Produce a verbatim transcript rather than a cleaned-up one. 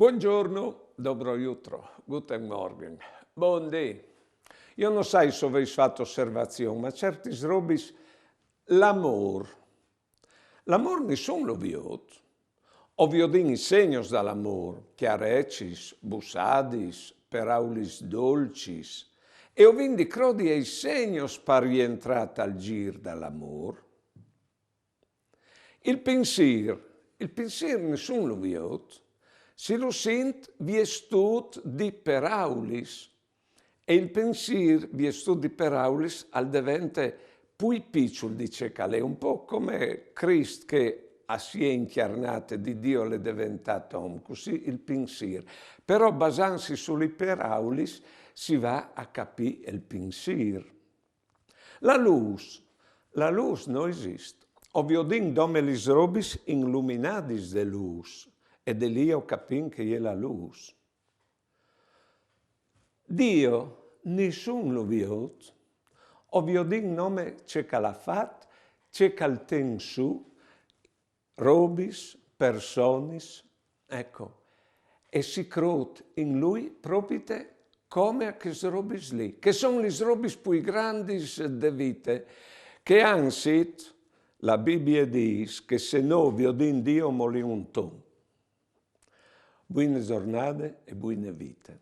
Buongiorno, dobro jutro, guten Morgen, bundì. Jo no sai se o vês fat osservazion, ma certis robis, l'amôr. L'amôr nissun lu viôt. O viodìn i segnos dal amôr, cjarecis, bussadis, peraulis dolcis, e o vin di crodi ai segnos par jentrâ tal zîr dal amôr. Il pinsîr, il pinsîr nissun lu viôt, si lu sint viestût di peraulis, e il pinsîr viestût di peraulis al devente plui piçul di ce che al è, un pôc come Crist che a si è incjarnât e di Diu al è deventât om, cussì il pinsîr. Però basantsi su lis peraulis si va a capî il pinsîr. La lûs, la lûs no esist. O viodìn dome lis robis inluminadis de lûs, e de li o capìn che e je la lûs. Diu, nissun lu viôt. O viodìn nome ce che al à fat, ce che al ten sù, robis, personis, eco. E si crôt in lui propite come a chês robis li, che a son lis robis plui grandis de vite, che anzit la Bibie e dîs che se nô o viodìn Diu o molìn un ton. Buine zornade e buine vite.